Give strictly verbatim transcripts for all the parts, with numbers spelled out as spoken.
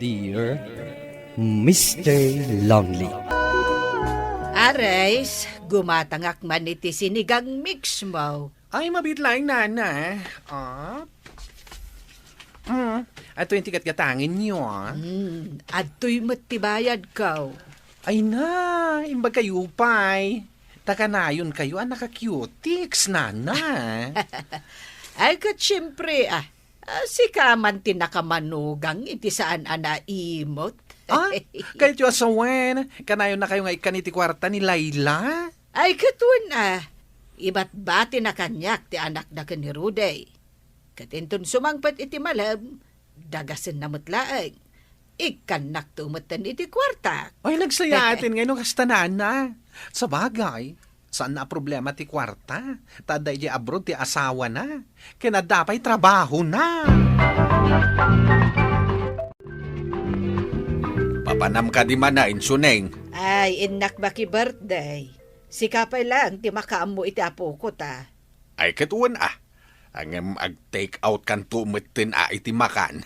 Dear Mister Lonely. Ares, gumatangak man iti sinigang mix mo. Ay, mabiit laeng, nana. Ah. Mm, adtoy ti gatgatangenyo, ah. Mm, adtoy met ti bayadko. Ay na, imbag kayo pay. Ta kanayon kayo a naka-cutex, nana. Ay, ket siempre, ah, ah, sika man ti nakamanugang iti saan a naimot. Ah, kayatyo a sawen, kanayon na kayo nga ikkan iti kuarta ni Laila? Ay, ket wen, ah, ibatbatina kaniak ti anakda ken ni Rudy. Ket inton sumangpet iti malem, dagasenna met laeng. Ikkannakto metten iti kuartak. Ay, nagsayaaten ngay no kasta, nana. Sabagay, saan a problema ti kuarta. Ta adda idiay abroad ti asawana. Ken adda pay trabahona. Papanam kadi manen, Suneng? Ay, innak baki birthday. Sika pay laeng ti makaammo iti apoko ta. Ay, ket wen, ah. Ngem ag-take out kanto metten a iti makan.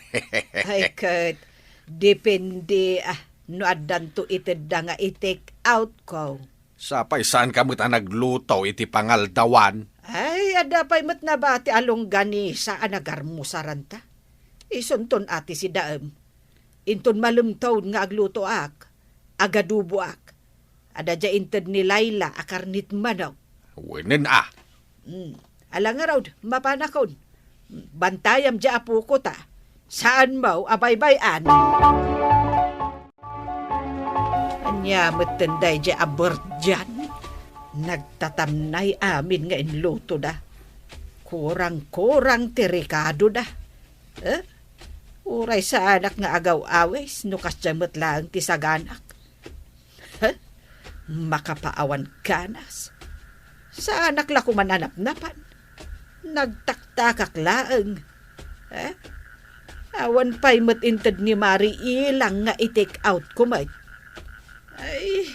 Ay, ket, depende, ah, no addanto itedda nga i-take out ko. Sapay saan ka met a nagluto iti pangaldawan? Ay, adda pay met nabati a longganisa a nagarmusaranta. Isunton a ti sidaem. Inton malemtaon nga aglutoak, agaduboak. Adda diay inted ni Laila a karnit manok. Wenen a. Mm. Ala ngarud, mapanakon. Bantayam diay apoko ta. Saan mo a baybay-an? Ania metten daydiay a birthday-an? Nagtatamnay amin nga inlutoda. Kurang-kurang ti rekadoda. Eh? Uray saanak nga agaw-awis no kasdiay met laeng ti saganak. Huh? Makapaawan ganas. Saanak la koman a napnapan. Nagtaktakak laeng. Eh? Awan pay met inted ni Mari ilang nga i-take out ko met. Ay,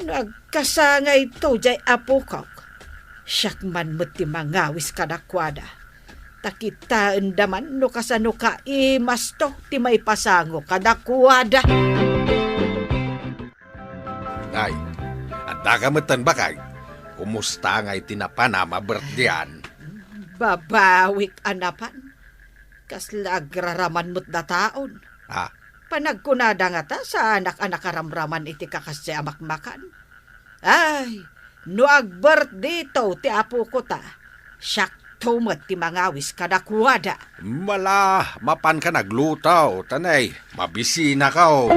no agkasangayto diay apokok, siak man met ti mangawis kadakuada. Ta kitaenda man no kasano kaimasto ti maipasango kadakuada. Ay, addaka metten, bakay? Kumusta ngay ti napanam a birthday-an? Babawik a napan. Kasla agraraman met dataon. Ah. Panagkunada ngata, saanak a nakaramraman iti kakasdiay a makmakan. Ay, no ag-birthday-to ti apoko ta, siakto met ti mangawis kadakuada. Mala, mapanka nagluto, ta nay, mabisinaka.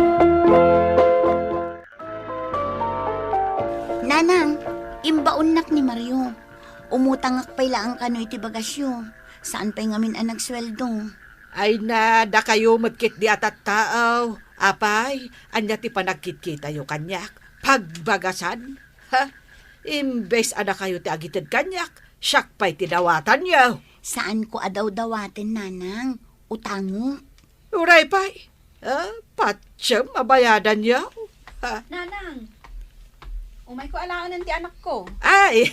Nanang, imbaonnak ni Mario. Umutangak pay laeng kano iti bagasyo. Saan pay ngamin a nagsueldo. Ay na, dakayo met ketdi a tattao. Apay, ania ti panagkitkitayo kaniak? Pagbagasan? Ha? Imbes a dakayo ti agited kaniak, siak pay ti dawatanyo. Saanko a dawdawaten, nanang. Utangek. Uray pay. Ah, patiem a bayadanyo. Ah. Nanang, umayko alaenan ti anakko. Ay,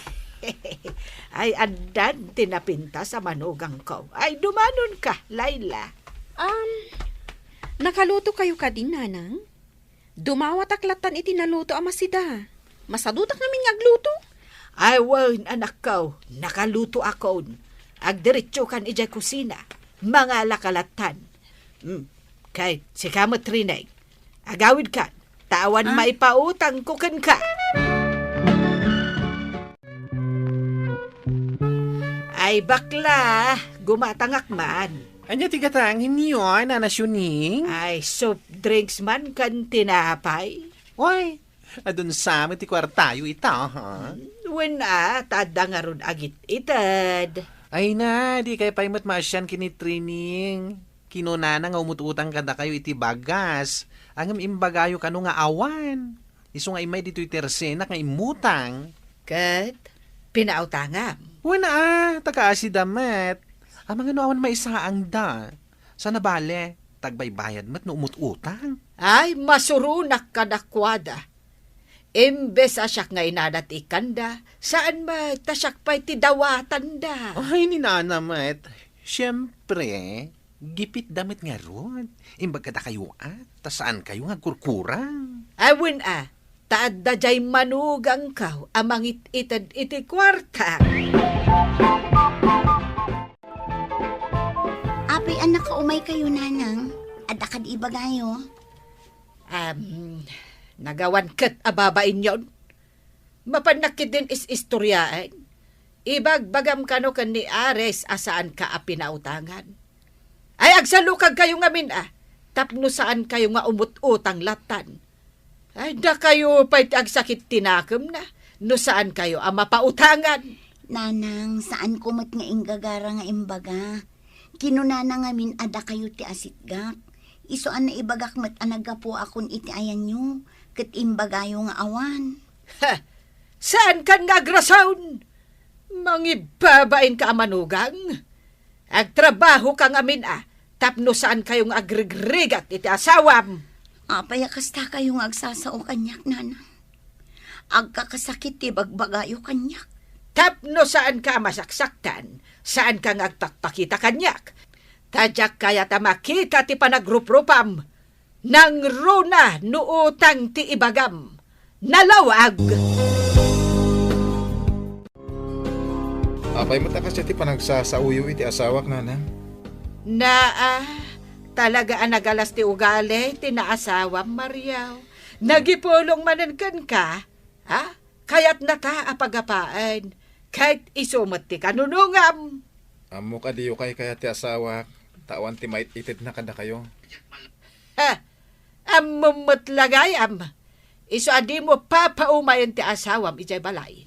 ay, addan ti napintas a manugangko. Ay, dumanonka, Laila. Um, nakaluto kayo kadi, Nanang? Dumawatak lattan iti naluto a masida. Masadutak ngamin nga agluto. Ay, wen, anakko, nakalutoakon. Agdiretsokan idiay kusina. Mangalaka lattan. Hmm. Kay, sika met, Rineng. Agawidkan, ta awan Ah? maipautangko kenka. Ay, bakla, gumatangak man. Ania ti gatangenyo, Nana Siuning? Ay, soft drinks man ken tinapay. Oy, adun sa met ti kuartayo ita, ha? Wen a, ta adda ngarud agit-ited. Ay na, dikay pay met maasian ken ni Trining. Kinunana nga umut-utang kadakayo iti bagas. Ngem imbagayo kano nga awan. Isu nga immay ditoy tersenak nga immutang. Ket pinautangam? Wen a, ta kaasida met. Amangan no awan maisaangda. Sana bale, ta agbaybayad met no umut-utang. Ay, masuronak kadakuada. Imbes a siak nga inada ti ikkanda, saan met ta siak pay ti dawatanda. Ay, ni Nana met. Siempre, Gipitda met ngarud. Imbag kadakayo, a, ta saankayo nga agkurkurang. Awen a, ta adda jay manugangko a mangit-ited iti kuarta. Apay a nakaumaykayo, nanang? Adda kadi ibagayo? Am, nagawan ket a babainyon. Mapannak ketdin is-istoriaen. Ibagbagam kano ken ni Ares a saanka a pinautangan. Ay, agsalukagkayo ngamin a, tapno saankayo nga umut-utang lattan. Ay, dakayo pay ti agsakit ti nakemna, no saankayo a mapautangan. Nanang, saanko met nga inggagara nga imbaga. Kinunana ngamin a dakayo ti asitgak. Isu a naibagak met a naggapuakon iti ayanyo, ket imbagayo nga awan. Ha! Saankan nga agrason? Mangibabainka a manugang? Agtrabahoka ngamin a, tapno saankayo nga agrigrigat iti asawam. Apay a kastakayo nga agsasao kaniak, nanang? Agkakasakit ti bagbagayo kaniak. Tapno saanka a masaksaktan, saanka nga agpakpakita kaniak. Ta diak kayat a makita ti panagruprupam. Nangruna no utang ti ibagam. Nalawag! Apay met a kasdiay ti panagsasaoyo iti asawak, nanang? Naa, talaga a nagalas ti ugali ti naasawam, Mario. Nagipulong manen kenka, ha? Kayatnata a pagapaen, ket isu met ti kanunongam. Ammok a diyo kaykayat ti asawak, ta awan ti mait-itedna kadakayo. Ha? Ammom met la gayam. Isu a dimo papaumayen ti asawam idiay balay.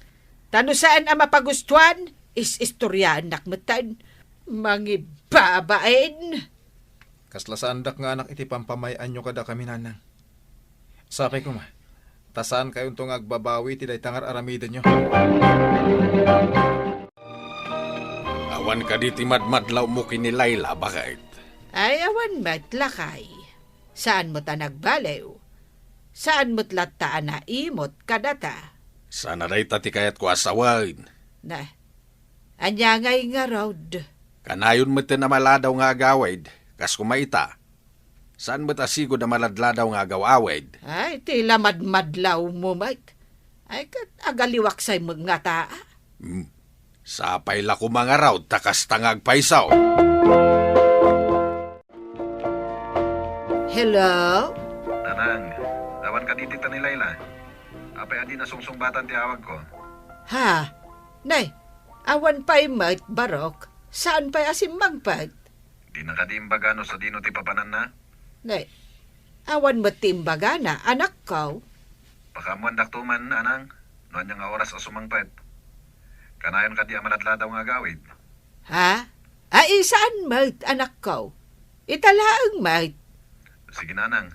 Ta no saan a mapagustuan, is-istoriaennak metten. Mangibabain. Kasla saandak nga anak iti pampamay-anyo kadakami, nanang. Sapay koma, ta saankayonto nga agbabawi iti dayta nga ar-aramidenyo. Awan kadi ti madmadlawmo ken ni Laila, baket? Ay, awan met, lakay. Saan met a nagbaliw. Saan met latta a naimot kadata. Sana dayta ti kayatko a sawen. Na, ania ngay ngarud? Kanayon metten a maladaw nga agawid, kas koma ita. Saan met a sigud a maladladaw nga agaw-awid. Ay, ti la madmadlawmo met. Ay, ket agaliwaksay met ngata. Hmm. Sapay la koma ngarud ta kasta nga agpayso. Hello? Nanang, awan kadi dita ni Laila? Apay a di nasungsungbatan ti awagko? Ha? Nay, awan pay met, Barok. Saan pay a simmangpet? Dina kadi imbaga no sadino ti papananna? Nay, awan met ti imbagana, anakko. Pakaammoandakto man, nanang, no ania nga oras a sumangpet. Kanayon kadi a maladladaw nga agawid? Ha? Ay, saan met, anakko? Ita laeng met. Sige, nanang.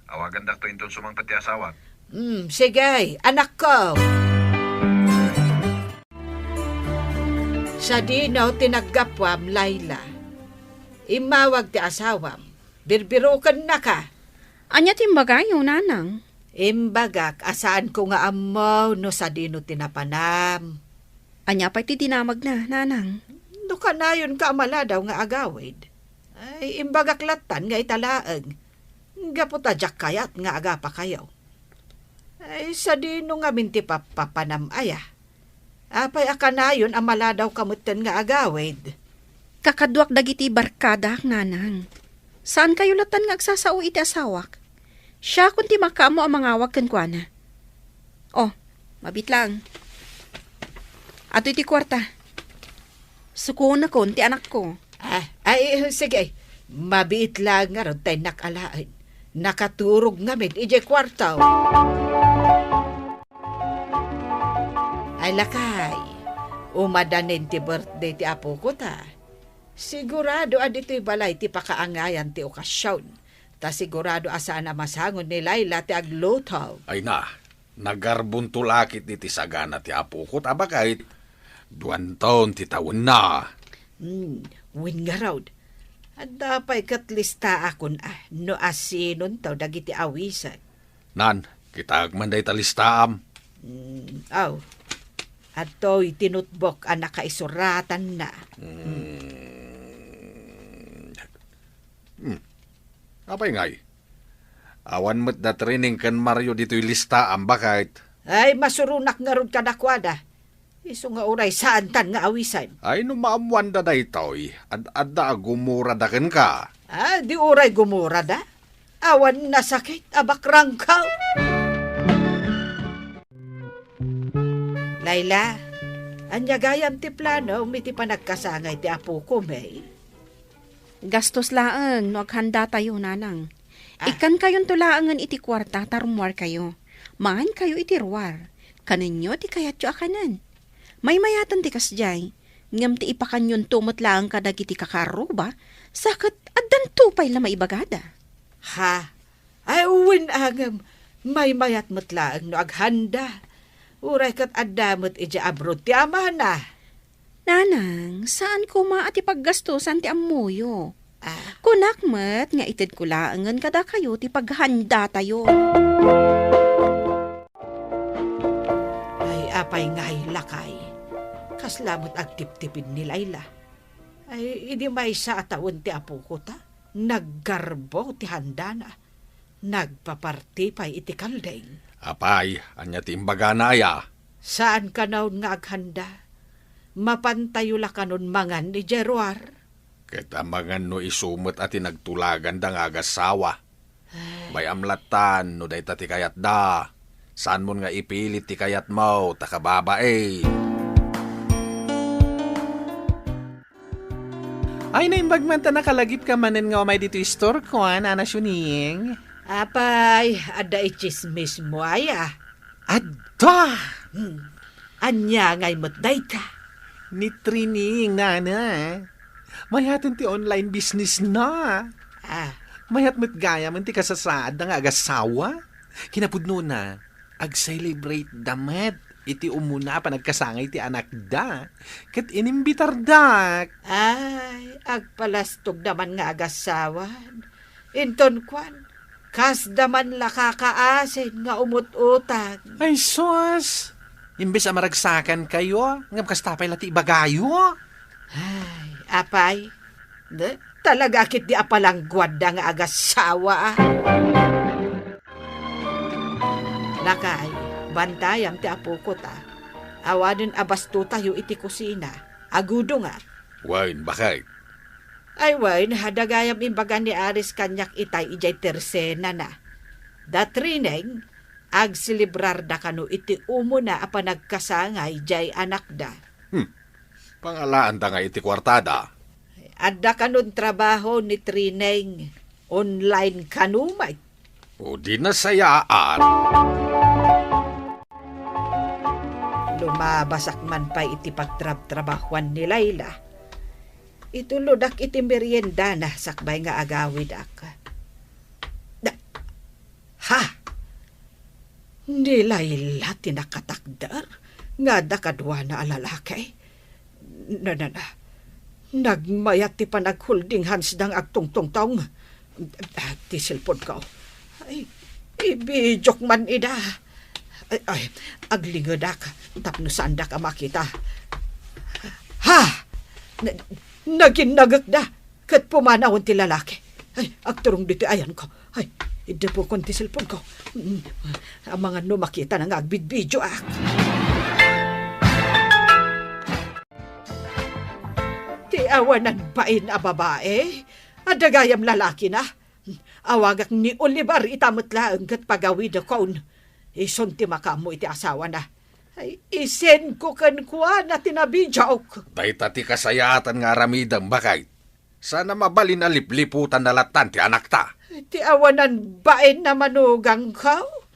Awagandakto inton sumangpet ti asawak. Hmm, sige, anakko. Sadino ti naggapuam, Laila? Immawag ti asawam. Birbirokennaka. Ania ti imbagayo, nanang? Imbagak a saanko nga ammo no sadino ti napanam. Ania pay ti dinamagna, nanang? No kanayonka a maladaw nga agawid, ay, imbagak lattan nga ita laeng. Gapu ta diak kayat nga agapakayo. Ay, sadino ngamin ti pappapanam aya? Apay a kanayon a maladawka metten nga agawid? Kakaduak dagiti barkadak, nanang. Saankayo lattan nga agsasao iti asawak. Siakon ti makaammo a mangawag kenkuana. Oh, mabitlang. Adtoy ti kuarta. Sukonakon ti anakko. Ah, ay, sige. Mabiit laeng ngarud ta innak alaen. Nakaturog ngamin idiay kuarto. Ay, lakay, umadanin ti birthday ti apoko ta. Sigurado a ditoy balay ti pakaangayan ti okasion. Ta sigurado a saan a masango ni Laila ti agluto. Ay na, nagarbonto la ketdi ti sagana ti apoko ta baket, duanton ti tawenna. Hmm, wen ngarud, adda pay ket listaakon a no asinonto dagiti awisan. Nan, kitaek man dayta listaam. Hmm, aw. Adtoy ti notebook a nakaisuratanna. Hmm. Hmm. Apay ngay? Awan met da Trining ken Mario ditoy listaam, baket. Ay, masuronak ngarud kadakuada. Isu nga uray saantan nga awisen. Ay, no maammoanda daytoy, ad-adda a gumurada kenka. Ah, di uray gumurada? Awan nasakit a bakrangkaw. Laila, ania gayam ti planom iti panagkasangay ti apoko, May? Gastos laeng no aghanda tayo, nanang. Ah. Ikkankayonto laengen iti kuarta ta rummuarkayo. Mangankayo iti ruar. Kanenyo ti kayatyo a kanen. Maymayaten ti kasdiay, ngem ti ipakanyonto met laeng kadagiti kakaarruba, sa ket addanto pay la maibagada. Ha? Ay, wen a ngem, maymayat met laeng no aghanda. Uray ket adda met idiay abroad ti amana. Nanang, saan koma a ti paggastosan ti ammoyo. Ah. Kunak met nga itedko laengen kadakayo ti paghandatayo. Ay, apay ngay, lakay. Kasla met agtiptipid ni Laila. Ay, idi maysa a tawen ti apoko ta, naggarbo ti handana. Nagpaparti pay iti kalding. Apay, ania ti imbagana aya? Saan kanon nga aghanda. Mapantayo la kanon mangan idiay ruar. Ket amangan no isu met a ti nagtulaganda nga agassawa. Ay. Bay-am lattan no dayta ti kayatda. Saanmon nga ipilit ti kayatmo, ta kababain. Ay, naimbag man ta nakalagipka manen nga umay ditoy istorko, a, Nana Siuning. Apay, adda itsismismo aya? Adda! Hmm. Ania ngay met dayta? Ni Trining, nana. Mayaten ti online business na. Ah. Mayat met gayamen ti kasasaadda nga agassawa. Kinapudnona, ag-celebrate da met iti umuna a panagkasangay ti anakda, ket inimbitardak. Ay, agpalastogda man nga agassawan. Inton kuan, kasda man la kakaasin nga umut-utang. Ay, sus! Imbes a maragsakankayo, ngem kasta pay la ti ibagayo. Ay, apay, de, talaga ketdi a palangguadda nga agassawa, a. Lakay, bantayam ti apoko ta. Awanen a bastotayo iti kusina. Agudongak. Wen, baket? Ay wen, adda gayam imbaga ni Aris kaniak itay idiay tersenana. Da Trining, agselebrarda kano iti umuna a panagkasangay diay anakda. Hmm. Pangalaanta nga iti kuartada. Adda kanon trabaho ni Trining. Online kano met. O di nasayaan. Lumabasak man pay iti pagtrabtrabahuan ni Laila. Itulodak iti meriendana sakbay nga agawidak. Da-, ha? Ni Laila ti nakatakder nga adda kaduana a lalaki. Na, na, na. Nagmayat ti panagholding handsda nga agtungtungtong. Ah, ti cellphone ko. Ay, ibidiok man ida. Ay, ay, aglingedak tapno saandak a makita. Ha! Na-, naginnagekda ket pumanawen ti lalaki. Ay, agturong ditoy ayanko. Ay, iddepokon ti cellphone ko. Mm, amangan no makitana nga agbidbidioak. Ti awanan bain a babae, adda gayam lalakina. Awagak ni Oliver ita met laeng ket pagawidakon. Isun ti makaammo iti asawana. Ay, isenko kenkuana ti nabidiok. Dayta ti kasayaatan nga aramidem, baket. Saan a mabalin a lipliputanda lattan ti anakta. Ti awanan bain a manugangko.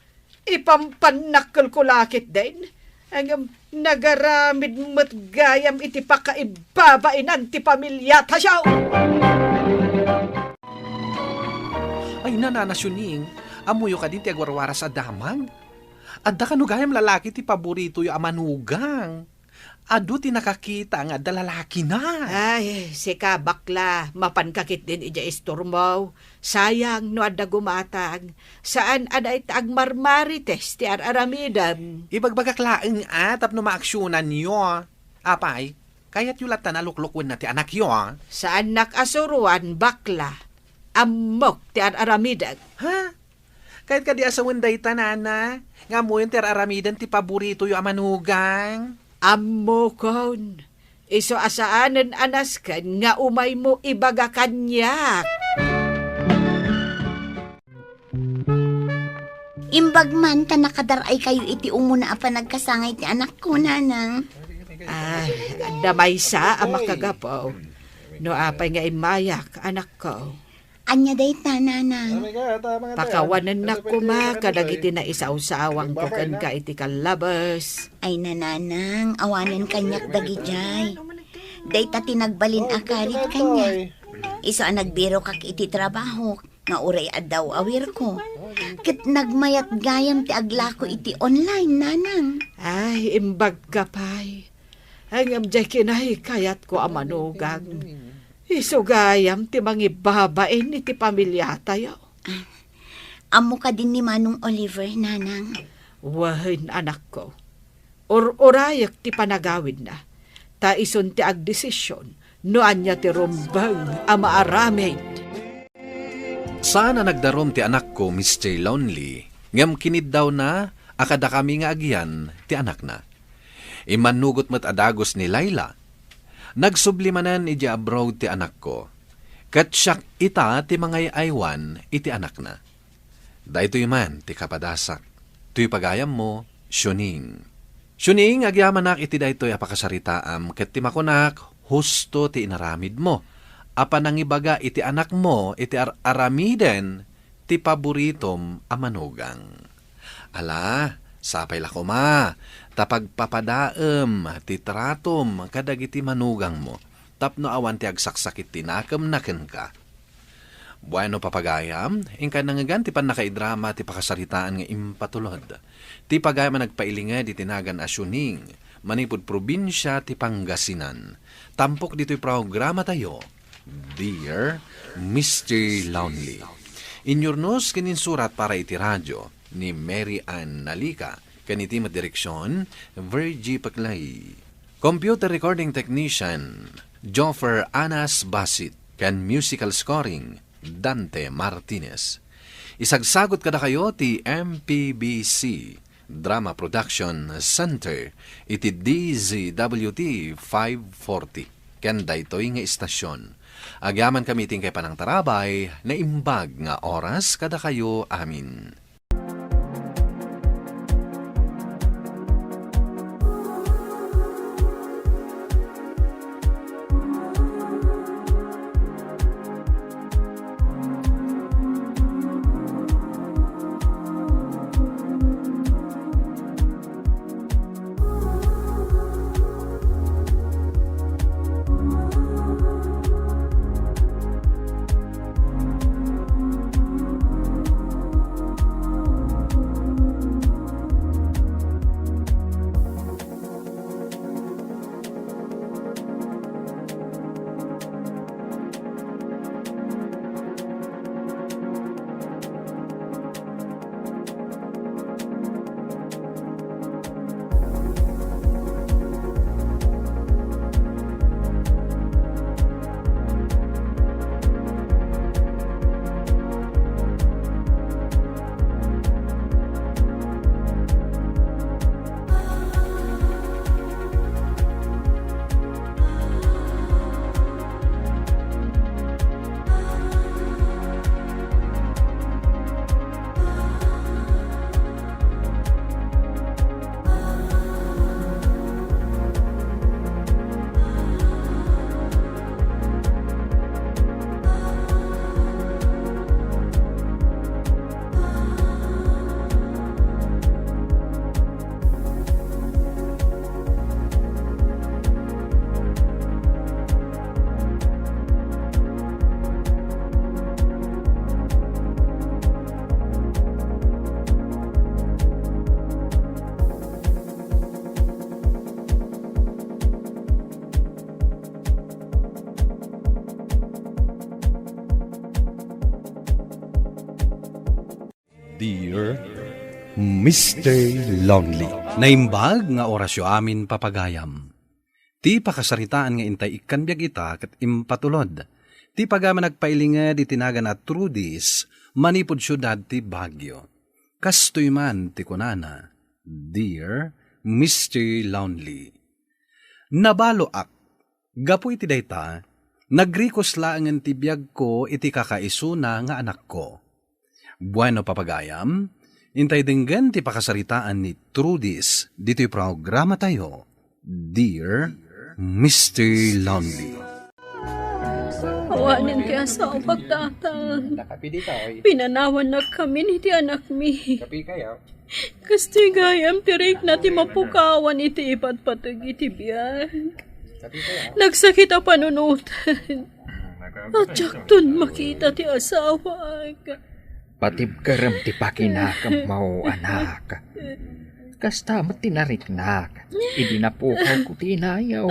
Ipampannak kelko la ketdin. Ngem nagaramid met gayam iti pakaibabainan ti pamiliatayo. Ay, Nana Siuning, ammoyo kadi ti agwarwaras a damag? Adda kano gayam lalaki ti paboritoyo a manugang? Adu ti nakakita nga adda lalakina. Ay, sika, bakla, mapanka ketdin idiay istormo. Sayang no adda gumatang. Saan a dayta agmarmarites ti ar-aramidem. Ibagbagak laeng a tapno maaksionanyo. Apay, kayatyo latta a luklukoenna ti anakyo. Saannak a suroan, bakla. Ammok ti ar-aramidek. Ha? Kayat kadi a sawen dayta, nana? Nga ammoyon ti ar-aramiden ti paboritoyo a manugang? Ammokon. Isu a saanen a nasken nga umaymo ibaga kaniak. Imbag man ta nakadar-aykayo iti umuna a panagkasangay ti anakko, nanang. Ah, adda maysa a makagapu. No apay nga immayak, anakko? Ania dayta, nanang? Pakawanennak koma kadagiti naisawsawangko kenka iti kallabes. Ay, nanang, awanen kaniak dagidiay. Dayta ti nagbalin a karit kaniak. Isu a nagbirokak iti trabahok nga uray adda awirko. Ket nagmayat gayam ti aglako iti online, nanang. Ay, imbagka pay. Ay, ngem diay kinaykayatko a manugang. Isu gayam ti mangibabain iti pamiliatayo. Ammo kadin ni Manong Oliver, nanang? Wen, anakko. Ur-urayek ti panagawidna, ta isun ti agdesision no ania ti rumbeng a maaramid. Saan a nagdarum ti anakko, Mister Lonely, ngem kiniddawna a kadakami nga agian ti anakna. Immannugot met a dagus ni Laila. Nagsubli manen idiay abroad ti anakko, ket siak ita ti mangay-aywan iti anakna. Daytoy man ti kapadasak. Toy pagayammo, Shuning. Shuning, agyamanak iti daytoy a pakasaritaam ket ti makunak, husto ti inaramidmo a panangibaga iti anakmo iti ar-aramiden ti paboritom a manugang. Ala, sapay la koma ta pagpapadaem ti tratom kadagiti manugangmo tapno awan ti agsaksakit ti nakemna kenka. Bueno, papagayam, inka nangngegan ti pannakaidrama ti pakasaritaan nga impatulod. Ti pagayam a nagpailinged iti nagan a Shuning, manipud probinsia ti Pangasinan. Tampok ditoy programatayo, Dear Mister Lonely. Inyurnos ken insurat para iti radio ni Mary Ann Nalica, ken iti met direksion, Virgie Paclay. Computer recording technician, Joffer Anas Basit, ken musical scoring, Dante Martinez. Isagsagut kadakayo ti M P B C Drama Production Center iti D Z W T five forty, ken daytoy nga istasyon. Agyamankami iti inkay panangtarabay, naimbag nga oras kadakayo amin. Dear Mister Lonely. Naimbag nga orasyo amin, papagayam. Ti pakasaritaan nga intay ikkan biag ita ket impatulod ti pagaman agpailinged iti nagan a Trudy's manipud siudad ti Baguio. Kastoy man ti kunana, "Dear Mister Lonely." Nabaloak. Gapu iti dayta, nagrikos laengen ti biagko iti kakaisuna nga anakko. Bueno, papagayam, intay denggen ti pakasaritaan ni Trudy's ditoy programatayo, Dear Mister Lonely. Awanen ti asawak, Tatang. Pinanawannak kami iti anakmi. Kastoy gayam ti rikna ti mapukawan iti ipatpateg iti biag. Nagsakit a panunotan. At diakton makita ti asawak. Patibkerem ti pakinakemmo, anak. Kasta met ti nariknak idi napukawko ti inayo.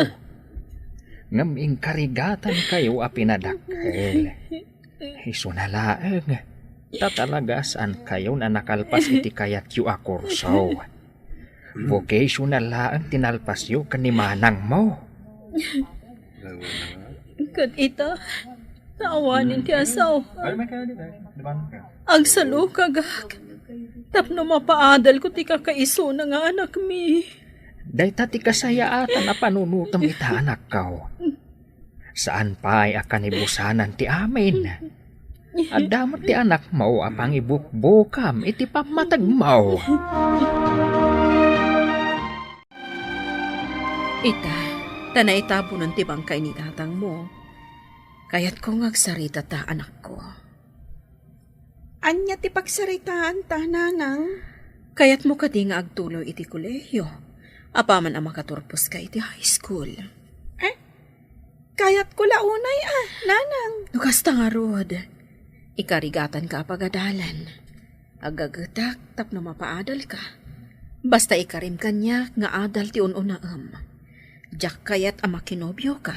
Ngem inkarigatankayo a pinadakkel. Isuna laeng, ta talaga saankayon a nakalpas iti kayatyo a kurso. Vocational laeng ti nalpasyo ken ni manangmo. Ket ita, naawanen ti asaw. Agsalukagak tapno mapaadalko ti kakaisuna nga anakmi. Dayta ti kasayaatan a panunotem ita, anakko. Saan pay a kanibusanan ti amin. Adda met ti anakmo a pangibukbukam iti pammategmo. Ita, ta naitabunan ti bangkay ni tatangmo. Kayatko nga agsarita ta, anakko. Ania ti pagsaritaanta, nanang? Kayatmo kadi nga agtuloy iti kolehiyo, apaman a makaturposka iti high school? Eh, kayatko la unay a, nanang. No kasta ngarud, ikarigatanka a pagadalan. Agagetak tapno mapaadalka. Basta ikarim kaniak nga adal ti un-unaem. Diak kayat a makinobioka,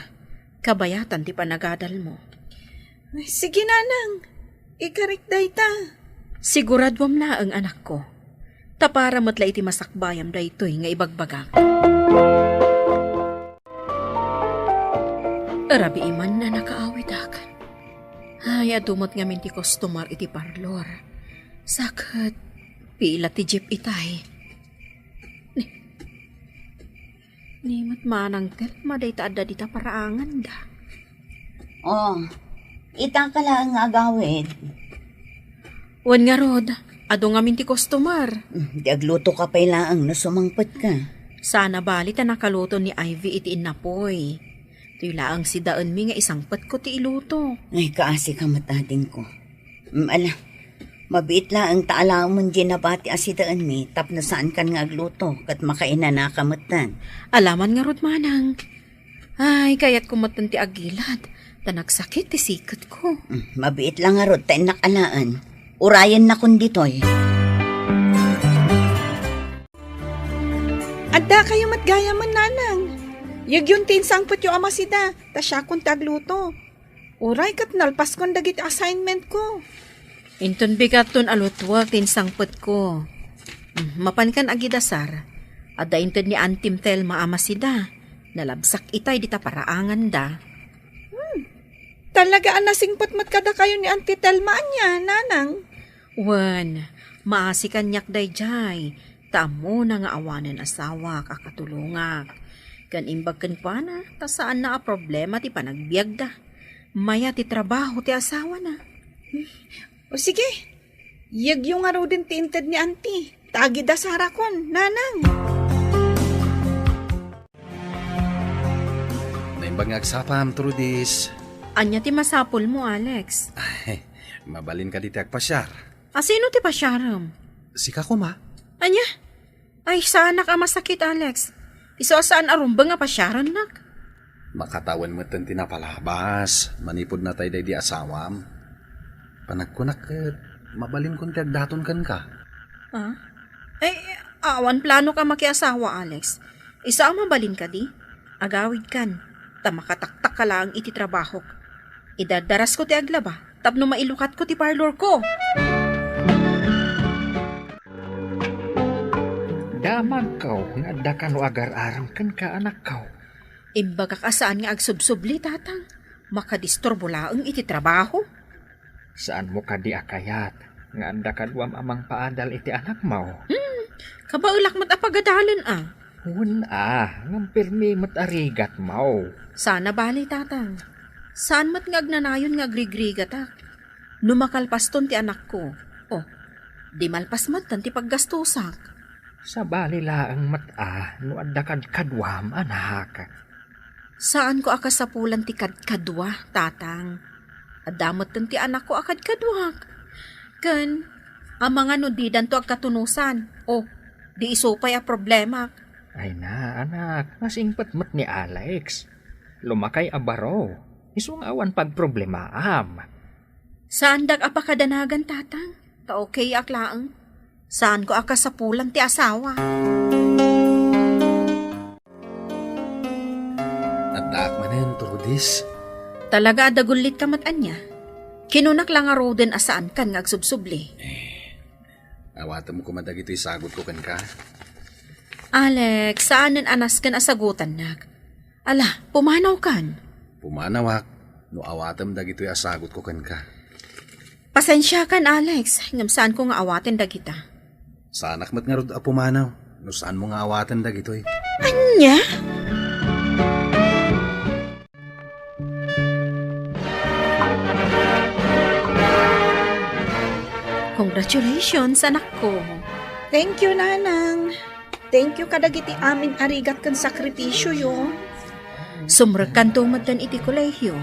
kabayatan ti panagadalmo. Sige, nanang. Ikarik dayta. Siguraduam laeng, anakko. Ta para met la iti masakbayam daytoy nga ibagbagak. Rabii man a nakaawitak. Ay, adu met ngamin ti customer iti parlor. Sa ket, pila ti jeep itay. Ni, ni met manang Telma dayta adda dita paraanganda. Oh, ita ka laeng nga agawid. Wen ngarud, adu ngamin ti customer. Hmm, di aglutoka pay laeng no sumangpetka. Sana bali ta nakaluto ni Ivy iti innapoy. Toy laeng sidaenmi nga isangpetko ti iluto. Ay, kaasika met, adingko. Mm, ala, mabiit laeng ta alaem diay nabati a sidaenmi tapno saankan nga agluto ket makainanaka metten. Alaman ngarud, manang. Ay, kayatko metten ti agilad, ta nagsakit ti siketko. Mm, mabiit la ngarud ta innak alaen. Urayennakon ditoy. Addakayo met gayamen, nanang. Yegyon ti insangpetyo a masida, ta siakon ti agluto. Uray ket nalpaskon dagiti assignmentko. Inton bigatton a lutwek ti insangpetko. Mm, mapankan agidasar. Adda inted ni Antim Telma a masida. Nalabsak itay dita paraanganda. Hmm. Talaga a nasingpet met kadakayo ni Auntie Telma ania, nanang? Wen, maasi kaniak daydiay, ta ammona nga awanen asawak a katulongak. Ken imbag kenkuana, ta saanna a problema ti panagbiagda. Mayat ti trabaho ti asawana. O sige, yegyo ngaruden ti inted ni Auntie. Ta agidasarakon, nanang. Naimbag nga agsapam, Trudis. Ania ti masapulmo, Alex? Ay, mabalin kadi ti agpasiar. Asino ti pasiarem? Sika koma. Ania? Ay, saanak a masakit, Alex. Isu a saan a rumbeng a pasiarennak. Makatawen metten ti napalabas manipud natay daydi asawam. Panagkunak ket mabalinkon ti agdaton kenka. Ah? Eh, awan planok a makiasawa, Alex. Isu a mabalin kadi, agawidkan, ta makataktakka laeng iti trabahok. Idardarasko ti aglaba tapno mailukatko ti parlorko. Damagko nga adda kano agar-arem kenka, anakko. Imbagak a saan nga agsubsubli, tatang. Makadisturbo laeng iti trabaho. Saanmo kadi a kayat nga adda kaduam a mangpaadal iti anakmo? Hmm, kabaelak met a pagadalen a. Wen a, ngem pirmi met a rigatmo. Sana bali, Tatang. Saan met nga agnanayon nga agrigrigatak? No makalpaston ti anakko, oh, di malpas metten ti paggastosak. Sabali laeng met a no adda kadkaduam, anak. Saanko a kasapulan ti kadkadua, Tatang. Adda metten ti anakko a kadkaduak. Ken, amangan no didanto agkatunosan. Oh, di isu pay a problemak. Ay na, anak, nasingpet met ni Alex. Lumakay a baro. Isu nga awan pagproblemaam. Saandak a pakadanagan, Tatang. Ta okayak laeng. Saanko a kasapulan ti asawa. Addaak manen, Trudis. Talaga a dagullitka met ania? Kinunak la ngaruden a saankan nga agsubsubli. Awatem koma dagitoy sagutko kenka. Alex, saanen a nasken a sagutannak. Ala, pumanawkan. Pumanawak no awatem dagitoy a sagutko kenka. Pasensiakan, Alex, ngem saanko nga awaten dagita. Saanak met ngarud a pumanaw no saanmo nga awaten dagitoy. Ania? Congratulations, anakko. Thank you, Nanang. Thank you kadagiti amin a rigat ken sakripisioyo. Sumrekkanto metten iti kolehio.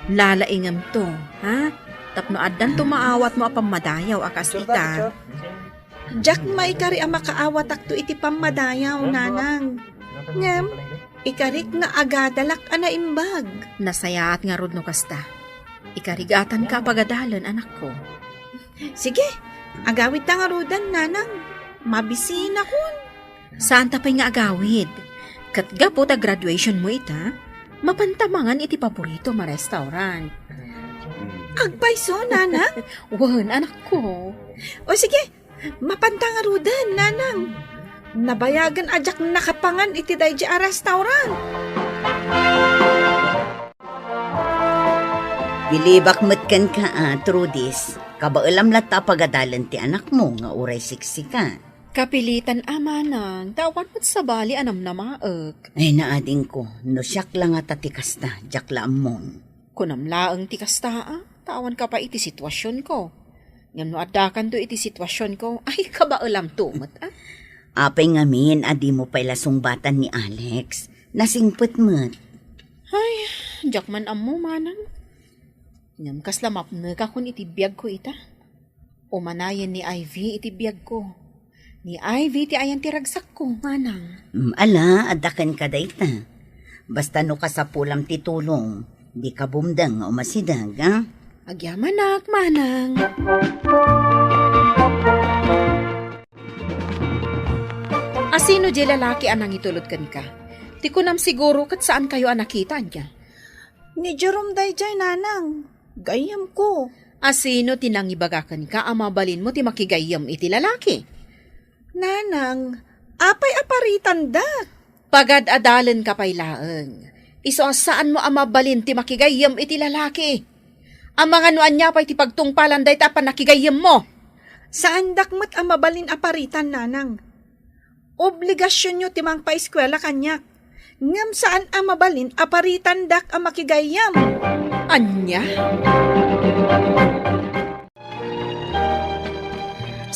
Lalaingemto, ha? Tapno addanto maawatmo a pammadayaw a kas ita. Diak maikari a makaawatakto iti pammadayaw, Nanang. Ngem, ikarik nga agadalak a naimbag. Nasayaat ngarud no kasta. Ikarigatanka a pagadalen, anakko. Sige, agawidta ngaruden, Nanang. Mabisinakon. Saanta pay nga agawid. Ket gapu ta graduationmo ita, mapanta mangan iti paborito a restaurant. Agpayso, Nanang? Wen, anakko. O sige, mapanta ngaruden, Nanang. Nabayagen a diak nakapangan iti daydiay a restaurant. Bilibak met kenka a, Trudis, kabaelam latta a pagadalen ti anakmo nga uray siksika. Kapilitan a, manang, ta awan met sabali a namnamaek. Ay, naadingko, no siak la ngata ti kasta, diak la ammon. Kunam laeng ti kasta a, ta awanka pay iti situasionko. Ngem no addakanto iti situasionko, ay, kabaelamto met a. Apay ngamin a dimo pay la sungbatan ni Alex? Nasingpet met. Ay, diak man ammo, manang. Ngem kasla mapnekakon iti biagko ita. Umanayen ni Ivy iti biagko. Ni Ivy ti ayan ti ragsakko, manang. Mm, ala, adda kenka dayta. Basta no kasapulam ti tulong, dika bumdeng nga umasideg, a? Agyamanak, manang. Asino diay lalaki a nangitulod kenka? Ti kunam siguro ket saankayo a nakita, ania? Ni Jerome daydiay, nanang. Gayyemko. Asino ti nangibaga kenka a mabalinmo ti makigayyem iti lalaki? Nanang, apay a paritanda? Pagad-adalenka pay laeng. Isu a saanmo a mabalin ti makigayyem iti lalaki. Amangan no ania pay ti pagtungpalan dayta a pannakigayyemmo. Saandak met a mabalin a paritan, nanang. Obligasionyo ti mangpaeskuela kaniak. Ngem saan a mabalin a paritandak a makigayyem. Ania?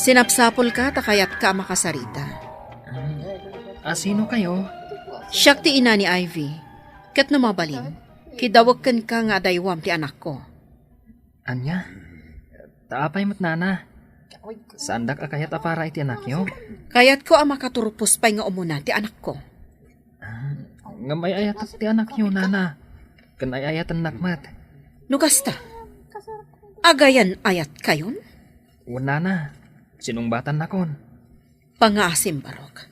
Sinapsapulka ta kayatka a makasarita. Asinokayo? Siak ti ina ni Ivy. Ket no mabalin, kidawek kenka nga adaywam ti anakko. Ania? Ta apay met, nana? Saandak a kayat a para iti anakyo? Kayatko a makaturpos pay nga umuna ti anakko. Ah, ngem ay-ayatek ti anakyo, nana. Ken ay-ayatennak met. No kasta, agayan-ayatkayon? Wen, nana. Sinungbatannakon. Pangaasim, Barok.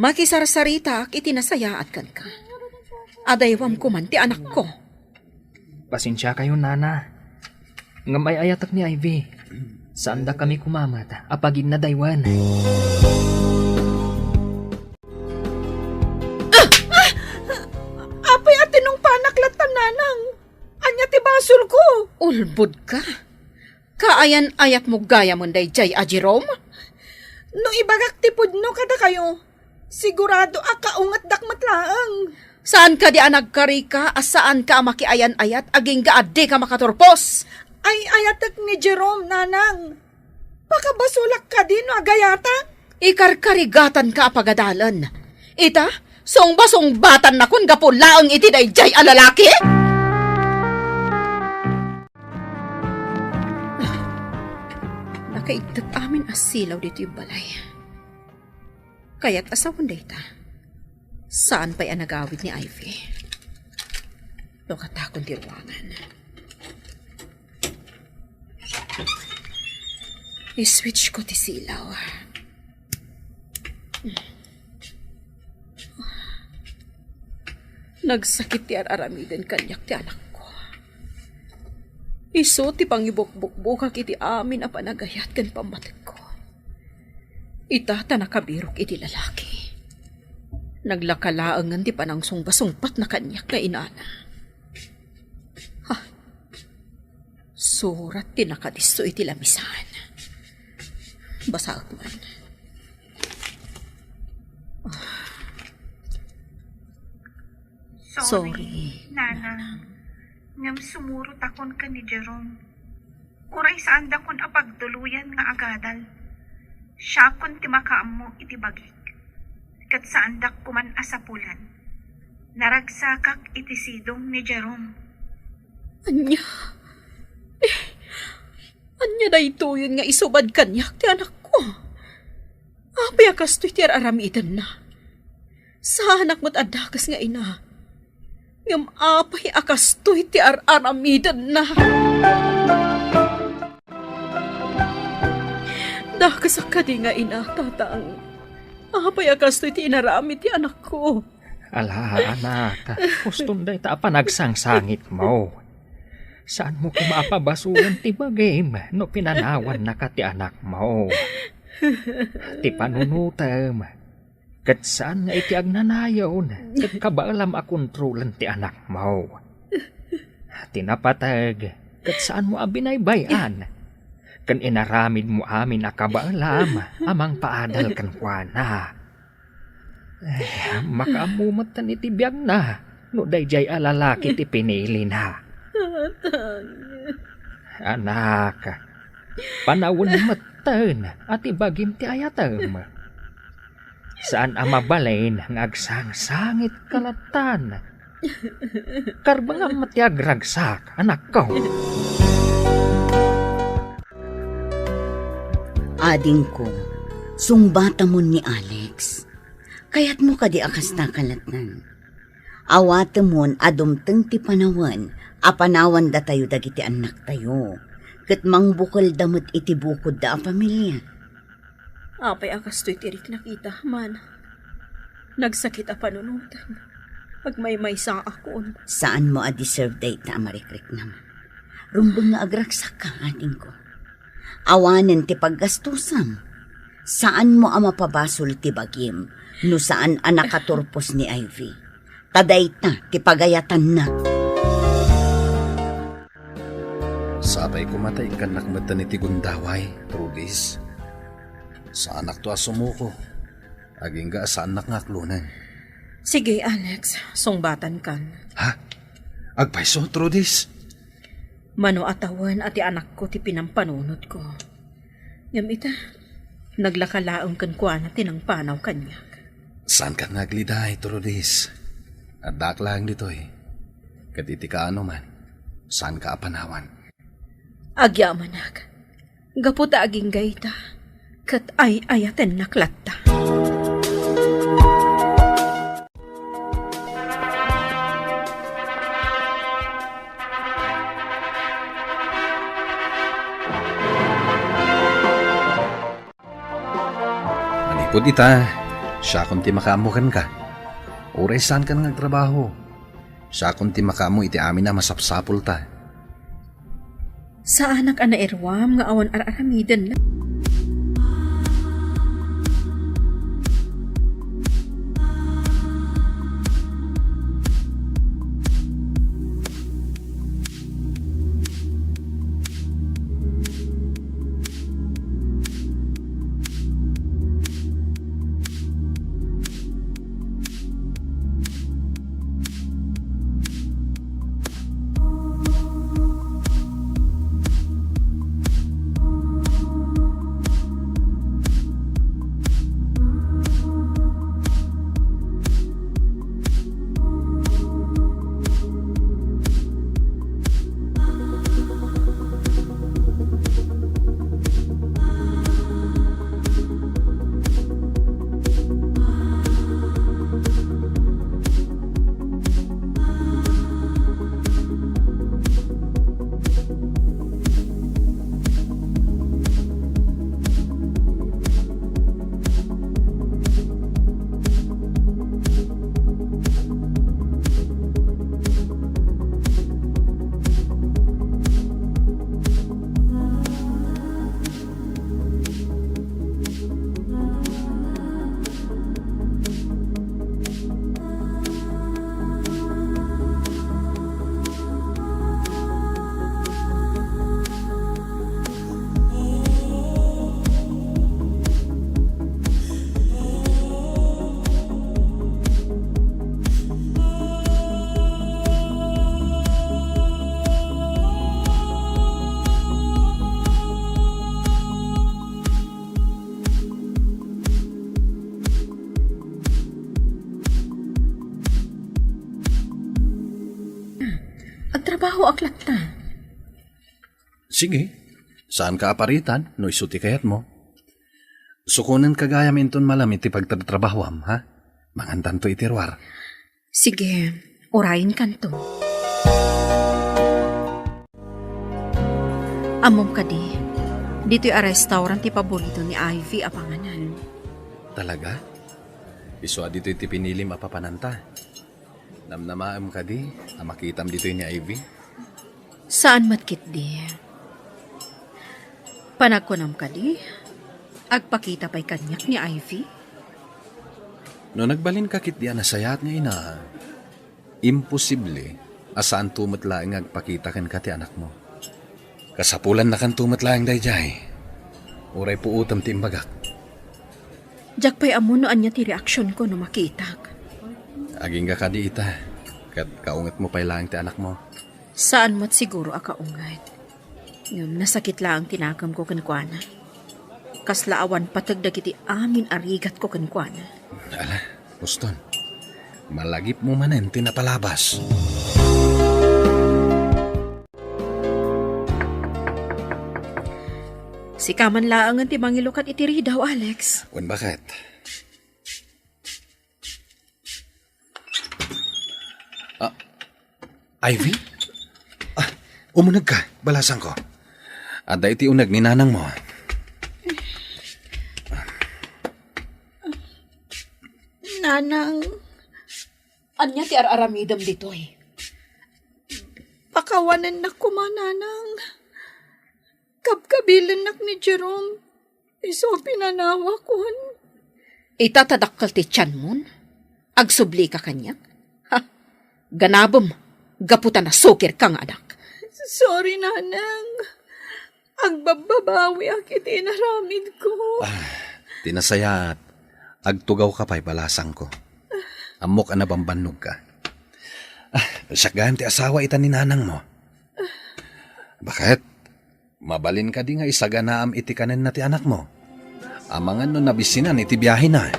Makisarsaritaak iti nasayaat kenka. Adaywam koman ti anakko. Pasensiakayo, nana. Ngem ay-ayatek ni Ivy. Saandakami koma met a paginnadaywen. Apay a tinungpanak latta, nanang? Budka? Kaayan-ayatmo gayamen daydiay a Jerome? No ibagak ti pudno kadakayo, sigurado a kaungetdak met laeng. Saan kadi a nagkarika a saanka a makiayan-ayat agingga a dika makaturpos? Ay-ayatek ni Jerome, nanang. Pakabasolak kadi no agayatak? Ikarkarigatanka a pagadalen. Ita, sungba-sungbatan nakon gapu laeng iti daydiay a lalaki? Nakaigtat amin a silaw ditoy balay. Kayat a sawen dayta. Saan pay a nagawid ni Ivy. Lukatakon ti ruangan. I-switch ko ti silaw. Nagsakit ti ar-aramiden kaniak ti anakko. Isu ti pangibukbukbukak iti amin a panagayat ken pammategko. Ita ta nakabirok iti lalaki. Naglaka laengen ti panangsungba-sungbatna kaniak nga inana. Ha? Surat ti nakadisso iti lamisan. Basaek man. Sorry, Sorry, Nanang. Nanang. Ngem sumurotakon ken ni Jerome. Uray saandakon a pagtuloyan nga agadal. Siakon ti makaammo iti bagik. Ket saandak koman a sapulan. Naragsakak iti sidong ni Jerome. Ania? Eh, ania daytoyen nga isubad kaniak ti anakko? Apay a kastoy ti ar-aramidenna? Saanak met a dakes nga ina. Ngem apay a kastoy ti ar-aramidenna? Dakesak kadi nga ina, tatang. Apay a kastoy ti inaramid ti anakko? Ala, anak, huston dayta a panagsangsangitmo. Saanmo koma a pabasolen ti bagim no pinanawannaka ti anakmo. Ti panunotem, ket saan nga iti agnanayon ket kabaelam a kontrolen ti anakmo. Ti napateg, ket saanmo a binaybay-an, ken inaramidmo amin a kabaelam a mangpaadal kenkuana. Eh, makaammo metten iti biagna no daydiay a lalaki ti pinilina. Anak, panawen metten a ti bagim ti ayatem. Saan a mabalin nga agsangsangit ka lattan. Karbengam met ti agragsak, anakko. Adingko, sungbatamon ni Alex. Kayatmo kadi a kasta ka lattan? Awatemon a dumteng ti panawen a panawandatayo dagiti annaktayo, ket mangbukelda met iti bukodda a familia. Apay a kastoy ti riknak ita, man? Nagsakit a panunotem. Agmaymaysaakon. Saanmo a deserve dayta a marikriknam. Rumbeng nga agragsakka, adingko. Awanen ti paggastusam. Saanmo a mapabasol ti bagim no saan a nakaturpos ni Ivy. Ta dayta ti pagayatanna. Sapay koma ta ikkannak metten iti gundaway, Trudis. Saanakto a sumuko. Agingga a saannak nga aklonen. Sige, Alex. Sungbatankan. Ha? Agpayso, Trudis? Mano a tawen a ti anakko ti pinampanunotko. Ngem ita, naglaka laeng kenkuana ti nangpanaw kaniak. Saankan nga agliday, Trudis. Addaak laeng ditoy. Ket iti kaano man, saanka a panawan. Agyamanak. Gapu ta agingga ita, ket ay-ayatennak latta. Manipud ita, siakon ti makaammo kenka. Uray saankan nga agtrabaho, siakon ti makaammo iti amin a masapsapulta. Saanak a nairuam nga awan ar-aramidenna. Ammoak latta. Sige, saanka a paritan no isu ti kayatmo. Sukonenka gayam inton malem iti pagtratrabahoam, ha? Mangantanto iti ruar. Sige, urayenkanto. Ammom kadi, ditoy a restaurant ti paborito ni Ivy a panganan. Talaga? Isu a ditoy ti pinilim a papananta. Namnamaem kadi a makitam ditoy ni Ivy? Saan met ketdi. Panagkunam kadi, agpakita pay kaniak ni Ivy? No nagbalinka ketdi a nasayaat nga ina, imposible a saanto met laeng nga agpakita kenka ti anakmo. Kasapulannakanto met laeng daydiay. Uray puotem ti imbagak. Diak pay ammo no ania ti reaksionko no makitak. Agingga kadi ita, ket kaungetmo pay laeng ti anakmo. Saan met siguro a kaunget. Ngem nasakit laeng ti nakemko kenkuana. Kasla awan pateg dagiti amin a rigatko kenkuana. Ala, Boston, malagipmo manen ti napalabas. Sika man laengen ti mangilukat iti ridaw, Alex. Wen, baket? Ah, Ivy? Ah, umunegka, balasangko. Adda iti uneg ni nanangmo. Nanang, ania ti ar-aramidem ditoy? Pakawanennak koma, Nanang. Kabkabilennak ni Jerome. Isu a pinanawakon. Ita ta dakkel ti tianmon? Agsublika kaniak? Ha? Ganabem, gapu ta nasukirka nga anak. Sorry, Nanang. Agbabbabawiak iti inaramidko. Ah, ti nasayaat, agtugawka pay balasangko. Ammok a nabambannogka. Ah, siak gayam ti asawa ita ni nanangmo. Baket? Mabalin kadi nga isaganaam iti kanenna ti anakmo? Amangan no nabisinan iti biahena.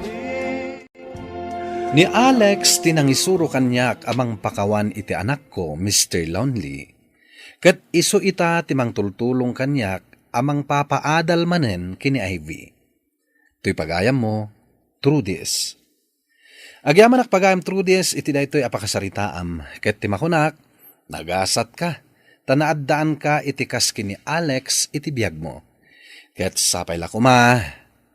Ni Alex ti nangisuro kaniak a mangpakawan iti anakko, Mister Lonely. Ket isu ita ti mangtultulong kaniak a mangpapaadal manen ken ni Ivy. Toy pagayammo, Trudis. Agyamanak pagayam, Trudis, iti daytoy a pakasaritaam, ket ti makunak, nagasatka, ta naaddaanka iti kas ken ni Alex iti biagmo. Ket sapay la koma,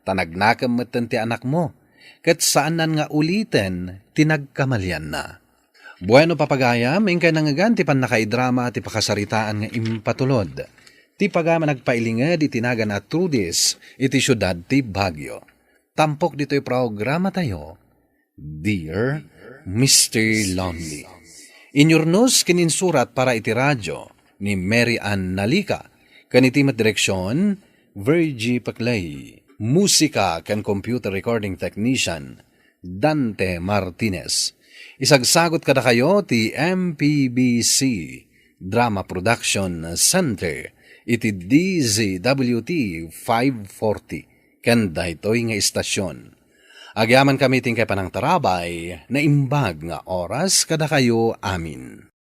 ta nagnakem metten ti anakmo, ket saannan nga uliten ti nagkamalianna. Bueno, papagayam, inkay nangngegan ti pannakaidrama ti pakasaritaan nga impatulod ti pagayam a nagpailinged iti nagan a Trudis iti siudad ti Baguio. Tampok ditoy programatayo, Dear Mister Lonely. Inyurnos ken insurat para iti radyo ni Mary Ann Nalica, ken iti met direksion, Virgie Paclay. Musika ken computer recording technician, Dante Martinez. Isagsagut kadakayo ti M P B C Drama Production Center iti D Z W T five forty ken daytoy nga istasion. Agyamankami ti inkay panangtarabay, naimbag nga oras kadakayo amin.